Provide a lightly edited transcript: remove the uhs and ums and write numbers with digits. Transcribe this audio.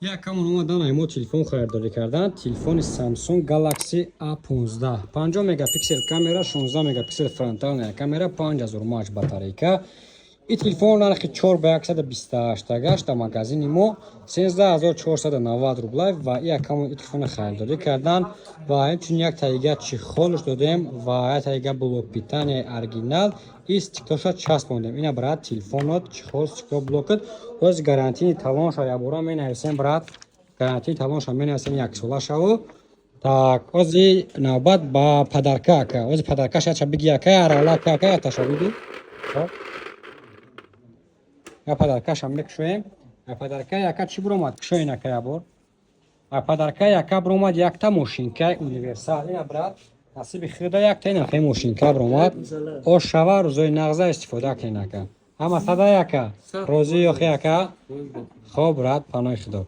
Якамон омадан ай мо телефон харидорӣ кардан, телефони Samsung Galaxy A15, 50 мегапиксел камера, 16 мегапиксел фронтальная камера, 5000 мАч батарейка. И телефон нархи 4 ба 128 гашт, дар магазини мо 13 490 рублай. Ва якамон и телефона харидорӣ кардан ва инчунин як таига чехолш додем ва як таига блок питания оригинал и стеклоша часпондем. Ина, брат, телефонот, чехол, стекло, блокот. Боз гарантийный талонша ябора менависем, брат, гарантийный талонша менависем, яксола шаву. Так, ози навбат ба подарка, ака. Ози подаркаш яча биги, ака, арала, ака, яташа биги. Я подаркашам мекушоем. А подарка яка чӣ буромад? Кушоен, ака, ябор. А подарка яка буромад якта мошинкаи универсал. Ина, брат, насиби худа якта ина хе мошинка буромад. Ош шава, рӯзои нағза истифода кунен, ака. Ҳама сада, яка. Розӣ ёхи, ака? Хоб, брат, панои худо.